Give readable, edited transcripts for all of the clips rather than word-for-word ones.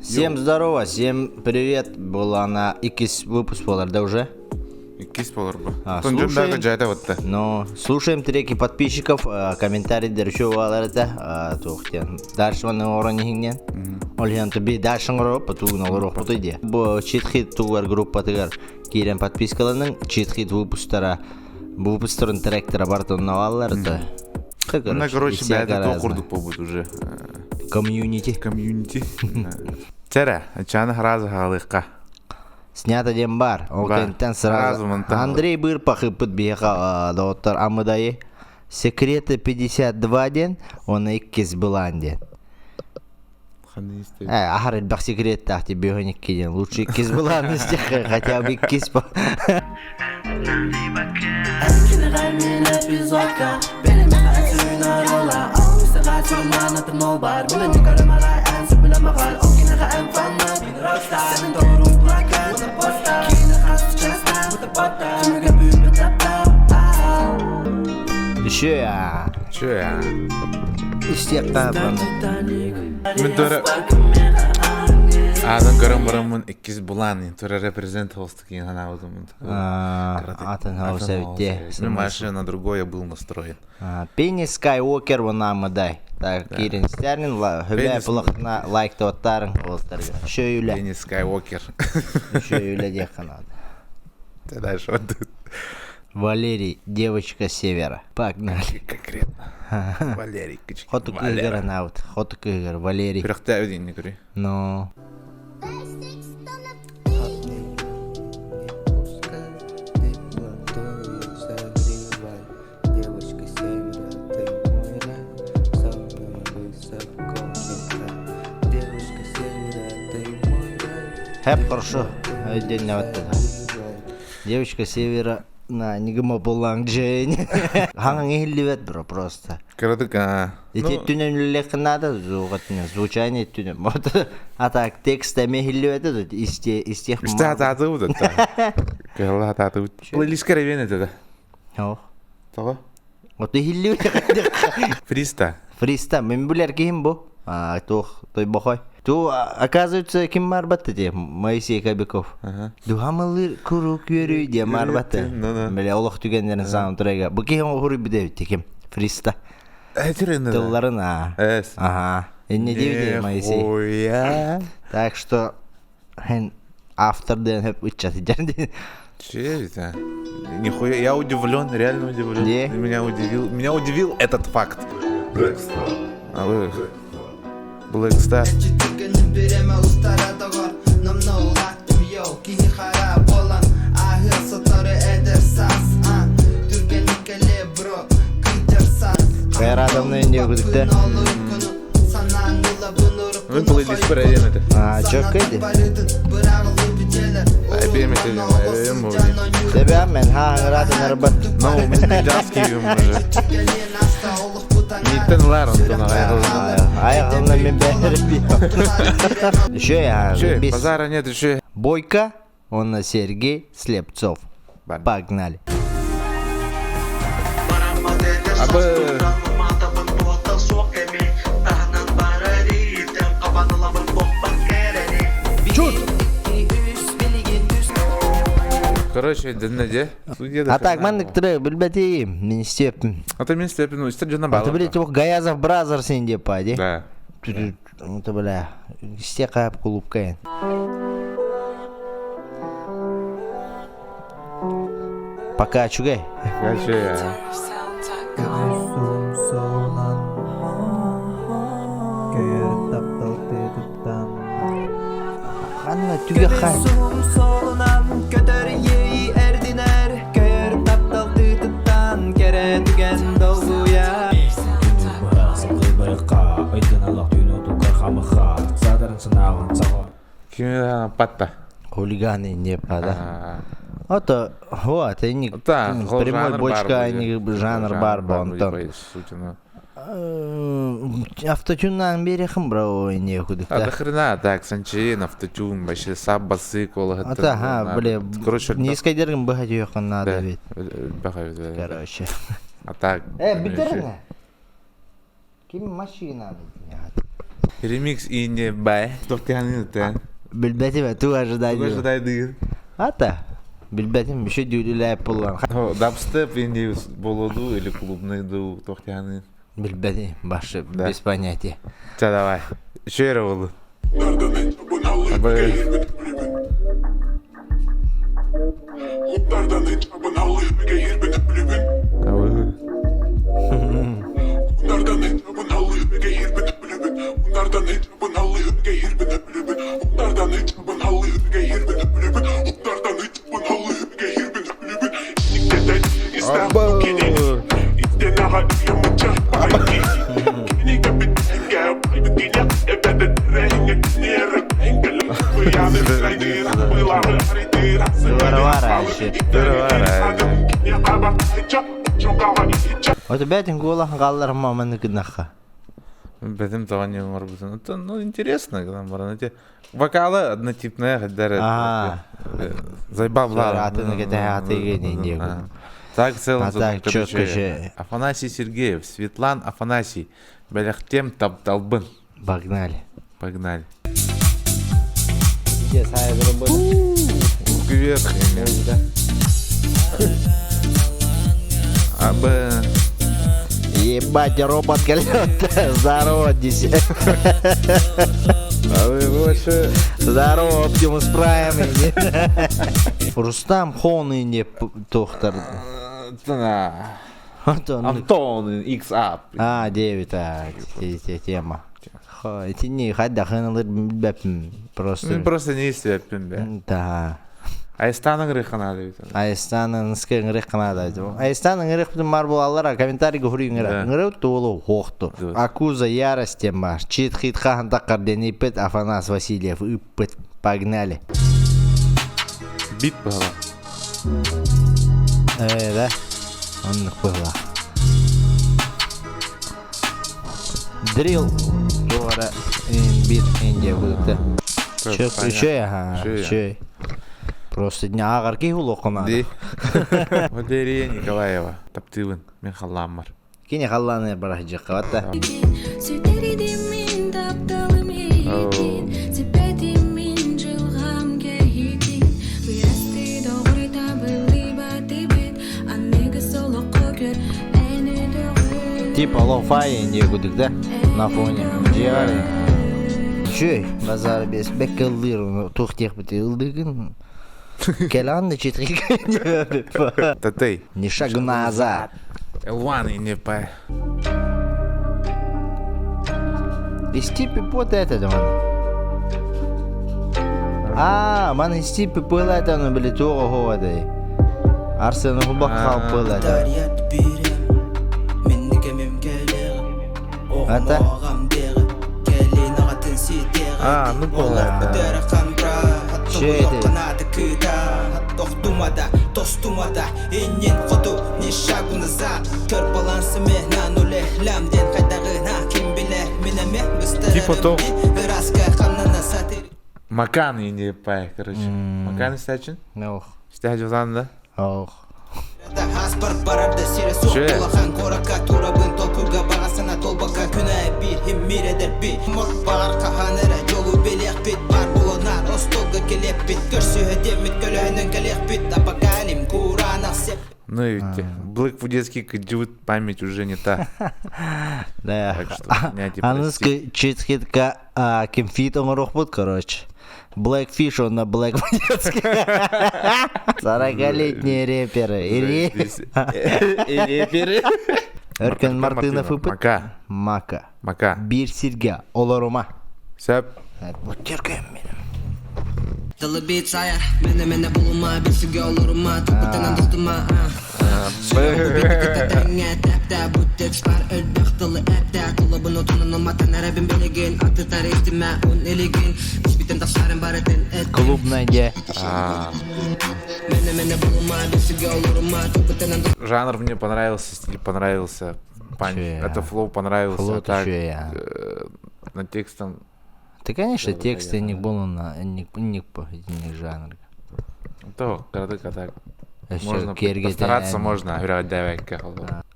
Всем здорово, всем привет. Была она иккис выпуск буолар да уже? Иккис буолар бу. А, Тон дьон слушаем. даҕа дьайда батта. Ну, слушаем треки подписчиков, комментарийдер еще баалар это. Туох диэн. Дальше оны орон иһиҥнен. Ол иһин би дальше оҥоро, потугун олоруохпут диye. Бу чит-хит тугар группатыгар киирэн подпискаланың, чит-хит выпустара, выпустарын тректора бартын алалар это. Мына, короче, бэйэтэ туох курдук буолбут уже. Комьюнити. Комьюнити. Чэрэ, чаны сразу хаалыахха. Снято диэн бар. Ол кэнтэн сразу. Андрей Бырпах ыппыт биһиэхэ доҕоттор Амыдайы. Секреты 52 диэн, уонна иккис былаан диэн. Э, ахар элбэх секреттаах ти бөһөн икки диэн. Лучше иккис былаан истиэххэ, хотя бы иккис. Еще я. Че я? Истиэххэ Мин тура Аатын көрөн бараммын иккис булан тура репрезент холстукин ханаабытым. Атын хаус эбитте. Мен машина на другое был настроен. Пенни Скайуокер вона дай. Так, Кирин Стерлин, хөбэ пылахна лайк тоттарың олтарга. Шөйле. Пенни Скайуокер. Шөйле диэххэ надо. Ты дальше вот Валерий, девочка севера. Погнали. Конкретно. Валерий. Хоту кыгыр анаут. Хоту кыгыр, Валерий. Күрөхтээбит инни көрүй. Ну. Хэп хорошо. Өйдөннөбөттө. Девочка севера на нигма булаң Джейн. Хаҥан иһиллибэт бро просто. Кыратык а. Ити түнен үллекхин надо зугатына звучание түнен. Вот а так текст эме иһиллибэт тут из тех Истэ хатаатыбыт это. Кыһалла хатаатыбыт. Плейлистка ревен это да. Ох. Тоҕо? Вот иһиллибэт. Фриста. Фриста мен билэр киһим бу. А туох тойбохой. Ту оказывается ким марбатты те Моисей Кобяков. Дуһамылыр курук үөрүү диye марбатты. Бile олох түгеннерин саан турайга. Бу киһи оһуруй бидэбит ким Фриста. Тылларын а. Ага. Не дивди Моисей. Так что хен автор ден хеп ыччат ден. Че это? Нихуя, я удивлен, реально удивлен. Где? Меня удивил, меня удивил этот факт. Black Star. А вы... Black Star. Кайрадамны не күдүктэ. Мен плейлист проверим это. А, чё кэди? Айбем это, айбем Тебя мен ха аңыратын арбат. Ну, мен пидарский уже. Ниттен лар онтон Аяғымна мен бәрі Еще я. Че, базара нет еще. Бойко, он на Сергей Слепцов. Погнали. Абы. Чут! Короче, дэннеде. А так, маннык трек билбэтим, мин истиэппин. А ты мин истиэппин, ну, истер дьонно А ты, блядь, Гаязов Бразер син деп па, Да. Это, бля, исте кайып кулупкайын. Пока чугай. Короче, Ханна түгэ хай. Көтөр ей эрдинер Көйөр таптал тыытыттан Кере түген долгуя Ким патта. Хулиганы не пада. Это, вот, они Да, прямой бочка, они жанр барба, онтон. Автотюннан берехим бро, не А до хрена, так, санчин, автотюн, вообще саб басы, кола. А та, ха, бля, короче, не искайдергин бахать ёхан надо ведь. Короче. А так. Э, битерне. Ким машина? Ремикс и не бай. Тохтяны Билбэтим, ту ожидаю. Тугу ожидайдыгын? Ата, билбэтим, еще дүүлүлээп буллан. Дабстеп инди болоду или клубный ду тохтяны? Билбэтим, башы без понятия. Ча давай. Еще era болду. Вот бэтин куолахан хаалларма маннык гыннахха. Бэтим тоҕо не оҥорбутун. Ну, интересно, гынан баран. Эти вокалы однотипные, хаддар. Зайбабла. Атын кэтэһэ атыгы диэн Так, в целом, А так, четко же. Афанасий Сергеев, Светлан Афанасий, Бэлэхтем тапталбын. Погнали. Погнали. Где Вверх, да. Аб. Ебать, робот колет. Здорово, Диси. А вы больше... Здорово, Оптимус Прайм. Рустам Хон и не тохтар. Антон XA. А, 9, а, тема. Итини хайда ханылыр бэпм просто. Просто не истеппин бе. Да. Айстан ыңрыхана дейт. Айстан ыңрыхана дейт. Айстан ыңрыхтын бар булалар комментарий гүрү ыңра. Ыңры туулу хокту. Акуза ярость тема. Чит хит хахан такар денипет Афанас Васильев ыппыт. Погнали. Бит была. Да. Он была. Дрил. Туара бит Индия будет. Чё, еще, ага, еще. Просто дня агарки хулокона. Валерия Николаева, таптыбын, мен халламмар. Кини халланы барах жаккабатта. Типа лофай не гудик, да? На фоне. Джиари. Чөй, базар бес беккелдир, тухтех битилдигин. Келан четыре. Татей. Ни шагу назад. Элван и не па. Истипи вот это ман. А, ман истипи пыл это, ну били туга хода. Арсен хубак пыл это. Это? А, ну понял. Че это? Типа то. Макан и не пай, короче. Макан истачин? Ох. Истачин да? Ох. Ну и Блэк детский кадют память уже не та. Да. Аныска читхитка кемфит оңорохпут, короче. Blackfish он на Black детский. 40-летние реперы. И реперы. Өркен Мартынов ыпыт. Мака. Мака. Мака. Бир сирге олорума. Сәп. Вот теркем меним. Клубная де. Жанр мне понравился, стиль понравился. Панч. Это flow понравился. Flow так, я. На текстом. Да, конечно, тексты не было на не не не жанр. То, так. Можно постараться можно.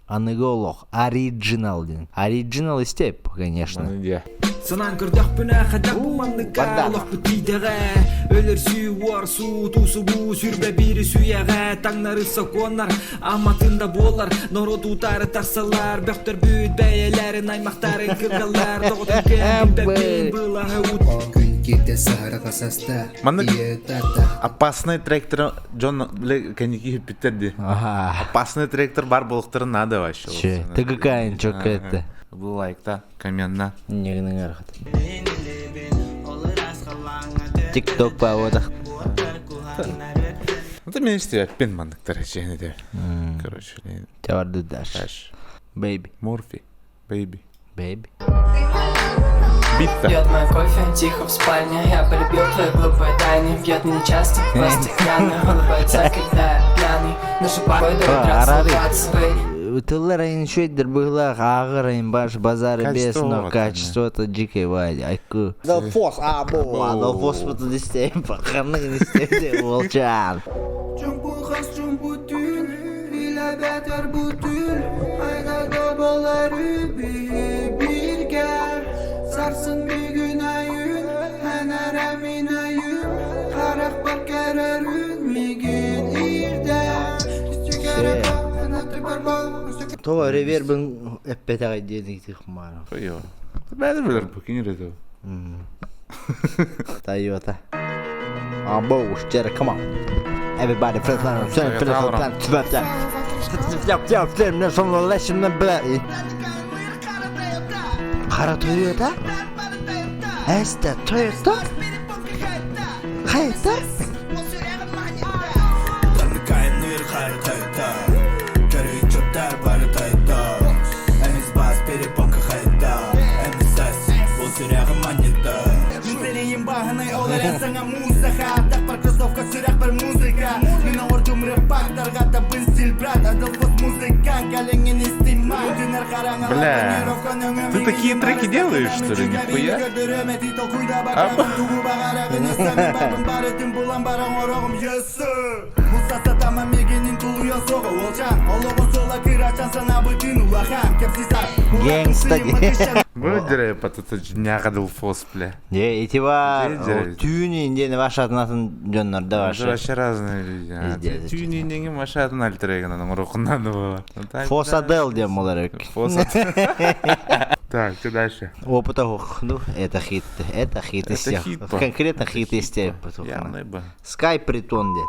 Аныгы олох. Оригинал диэн. Оригинал истеп, конечно. Маны диэ. Санаан көрдөхпүнэ хайдах бу манныкка Бардак. олохпут тиийдэҕэ Өлөрсүү, уорсуу, туусубуу, сүрбэ биири сүүйэҕэ Таҥнары сокуоннар, аматын да буолар Норуот утары тахсаллар Бөхтөрбүт бэйэлэрин аймахтарын кыргаллар Доҕотун кэм билбэппин былаһы ут Күн киирдэ саһарга саста Маннык Ийэ тата опасный трактор дьон бile кэнники хүппүттэр дии. Ага. Опасный трактор бар буолуктарын надо вообще. Че, ТГК чокко это. Бу лайкта, комментна. Нигныңар хат. Тикток паводах. Это мен истебеппин манныктар эчени де. Короче, Теварды даш. даш. Бэйби. Морфи, бэйби. Бэйби. Битта. Пьет мой кофе тихо в спальне. Я полюбил твои глупые тайны. Пьет не часто, просто пьяный. Улыбается, когда я пьяный. Наша пара А, арары. целоваться. Тыллар айын шөйдер быһылаах ааҕар айын баш базары бес, Качество но вот, качество-то дикое вадя. Айку. Далфос, а, бо, а, Далфос вот истейм, паханнык истейм, волчан. Чумпу хас чумпу түн, биле бетер бу түн Айдада болар бирге Сарсын бүгүн айын, әнәрә мин айын Харах бар кәрәрүн мигин ирдә Това ревербин эппетага диэник тихмара. Хуё. Бәді білер бу кинер это. Тойота. А, боу, Джерри, come on. Everybody, flip, flip, flip, flip, flip, flip, flip, flip, flip, flip, Хара Тойота? Эста Тойота? Хайта? Бля, ты такие треки делаешь, что ли, нихуя? А? Гангста. Будет рэп, это жняга фос, бля. Не, эти бар Дезерь. түүнүн дени башатынатын дьоннор да Это башы. вообще разные люди. а. Пиздец, Тюнинги машатын альтрегана, рухнан было. Фосадел дем олар. Так, что дальше? Опыта ох, ну, это хит, это хит из Это всех. хит, па. Конкретно хит из всех. Явно бы. Скай притон де.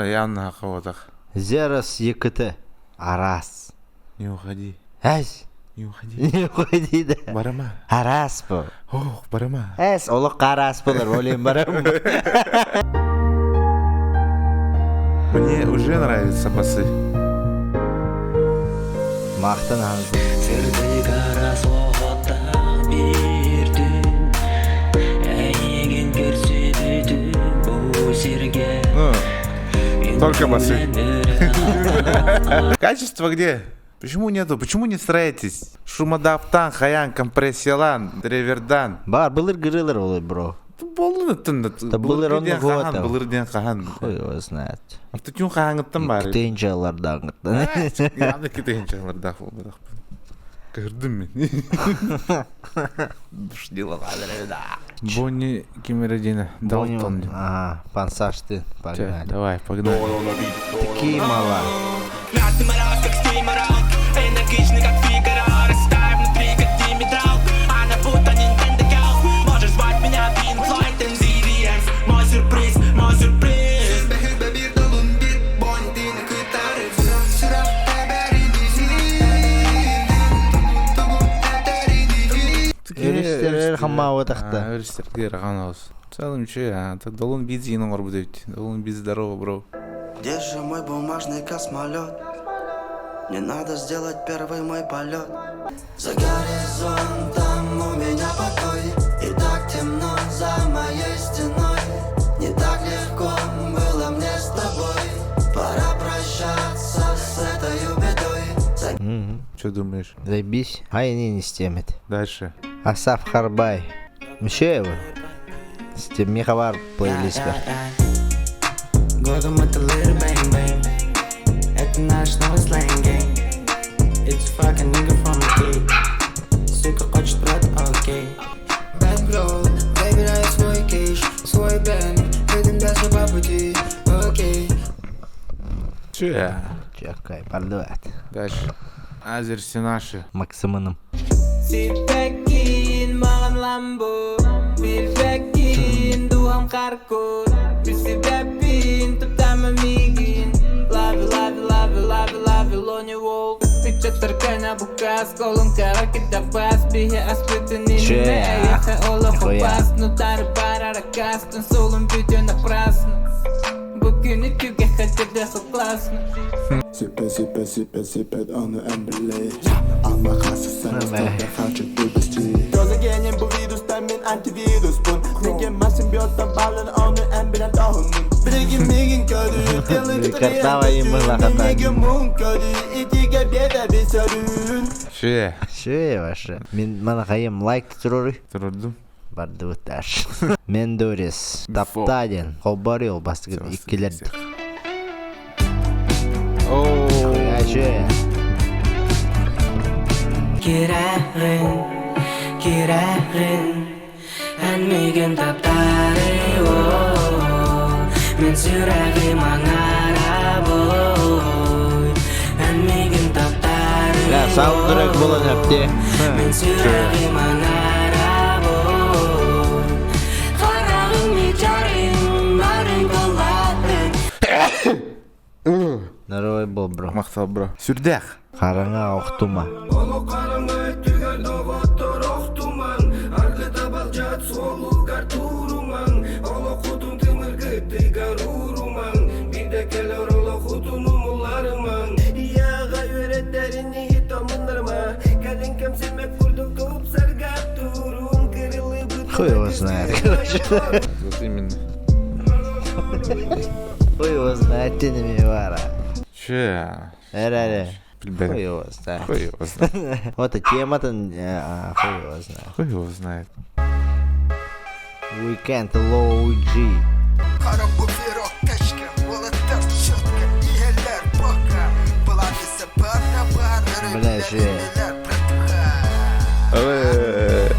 Явно хаватах. Зерас ЕКТ. Арас. Не уходи, Әз. не уходи. Не уходи да. Барама. Арас бу. Ох, барама. Әз, олық арас болар, олен барам. Мне уже нравятся басы. Мақтан хан. Ну, только басы. Качество где? Почему нету? Почему не стараетесь? Шумодаптан, хаян, компрессиялан, ревердан. Бар, былыр гырылыр олар, бро. Болын Да былыр оны қуаты. Былыр ден хахан. Хуй его знает. Автотюн хахаңыттан бар. Ктен жалардан. Явно китенчаларда Көрдүм мен. Бонни Кемередина. Далтон. Ага, пансаш ты, погнали. Давай, погнали. Такие мала. Мятный мороз, как с ней моралка. Энергичный, как Фигаро. Растаю внутри, как Димитрал. Она будто Nintendo Girl. Можешь звать меня Pink Floyd and ZDX. Мой сюрприз, мой сюрприз. Өрүстер хамма отақта. Өрүстерге раган В целом, че, а, так Долун Бидзи инон орбудет. Долун Бидзи, здорово, бро. Где же мой бумажный космолет? Мне надо сделать первый мой полет. За горизонтом у меня покой. И так темно за моей стеной. Не так легко было мне с тобой. Пора прощаться с этой бедой. За Что думаешь? Заебись. Ай, не, не стемет. Дальше. Асаф Харбай. Мишеева. Михавар плейлистер. Годом это little bang bang. Это наш новый сленг gang. It's fucking nigga from the gate. Сука хочет брат, окей. Bankroll, выбираю свой кейш, свой бэнд. Едем дальше по пути, окей. Че? Чакай, пардуат. Дальше. Азер Синаши. Максимыным. Сиппэккин маҕан Ламбо Билбэккин дууһам харкур Билсибэппин таптаама миигин Love love love love love Lonely Wolf Ыччаттар букас Колонкаҕа кидапас Биһи аспытын Че? Эйиэхэ олох Нихуя. опасно Тары барара кастын Солун бүтүн напрасно Бу күнү түгэхэ төдөхө классно Сипе, сипе, сипе, сипе, оны әмбілей Алма қасы Мә. Хочу вывести Дозагенен bu virustan men antiviruspun Nega masim biyotdan balın onu en bilen tohumum Bilgin migin körü Картава им была хата. Nega mun körü Itiga bebe bir sörün Че? Че ваше? Мен мана хайым лайк турору. Турдум. Бардыбытташ. Мендорис. Таптаден. Хобарил бастыгы иккилер. О, Че? Кирәрин, кирәрин Эн миигин таптары Мин сүрэҕим аҥаара бой Эн миигин таптары Да, саундтрек было нәпте. Мин сүрэҕим аҥаара бой Хараҕыҥ мичээрин, нарын кулатын Здоровый был, бро. Махтал, бро. Сүрдээх. Хараҥа охтума. Хуй его знает, короче. Вот именно. Хуй его знает, ты не вара. Че? Эре, Блин. Хуй его знает. Хуй его знает. Вот и тема-то, хуй его знает. Хуй его знает. Weekend Low G. Бля, че? Э,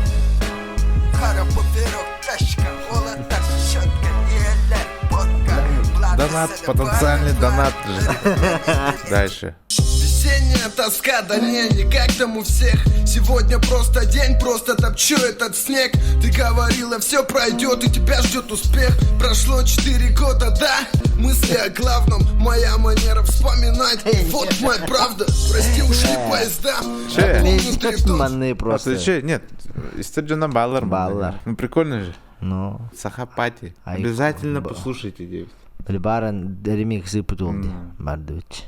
Донат, потенциальный донат же. Дальше. Весенняя тоска, да не, не как там у всех. Сегодня просто день, просто топчу этот снег. Ты говорила, все пройдет и тебя ждет успех. Прошло 4 года, да? Мысли о главном, моя манера вспоминать. Вот моя правда, прости, ушли поезда. Че? Внутри тот Манны А просто. ты че? Нет, Истерджана Баллар. Баллар. Ну прикольно же. Ну, Сахапати. Ай, Обязательно послушайте, девять. Баран ремикс ыпытылды. Бардыбыт.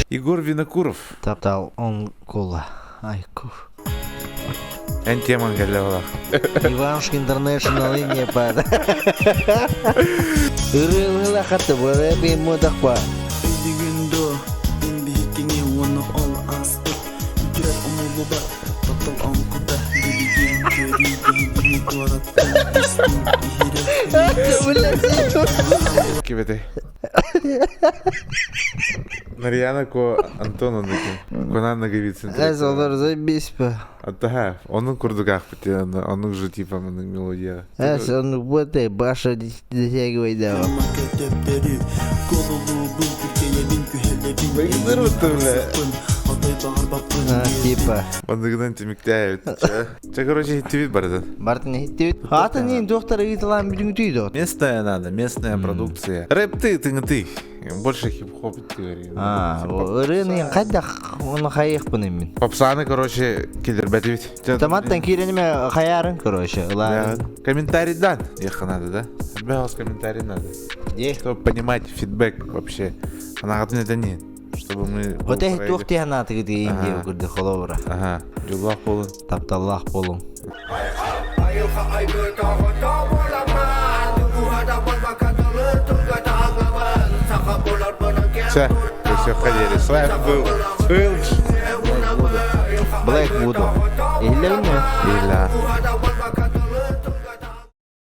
Егор Винокуров. Таптал он кола. Айкуф. Эн теман галявалах. Иванушка Интернешнл не пада. Ырылыла хаты быры мудакпа. Өйдүгүндө эн биһиккиңи уону ол астык Үтүрэр омулуба тоттол оңкута Билигин көрүү биһигини туораттан истин иһирэх Кибете. Нарьяна ко Антон Онукин. Конан Наговицын. Эзолор заебись па. Аттаха, onun курдугах пути, onun же типа onun мелодия. Эс он вот и баша дотягивай да. Мака төптөрү Кололуу бул түркейебин күһэлэбин Бэйдэр бутты, бля. Отой Типа. Манныгынан түмүктээбит. Чэ, короче, иһиттибит барытын. Барытын иһиттибит. Атын иин туохтар ыйыталаан бүтүҥүтүй доо. Местная надо, местная продукция. Рэп ты, ты, ты. Больше хип-хоп ты. А, ырыаны хайдах оны хайыахпын мин. Попсаны, короче, киллэрбэтибит. Томаттан киирэниме хайарын, короче, ылаарын. Комментарий дан. Ехать надо, да? Бегал комментарий надо. Е. Чтобы понимать фидбэк вообще. Она это не. Чтобы мы... Вот эти туох тиһанаатыгы диин диэ курдук холобура. Ага. Дьоллоох буолун. Тапталлаах буолуҥ. Все, все, ходили. С вами был Илж. Black Voodoo. Иһиллэбин Иля.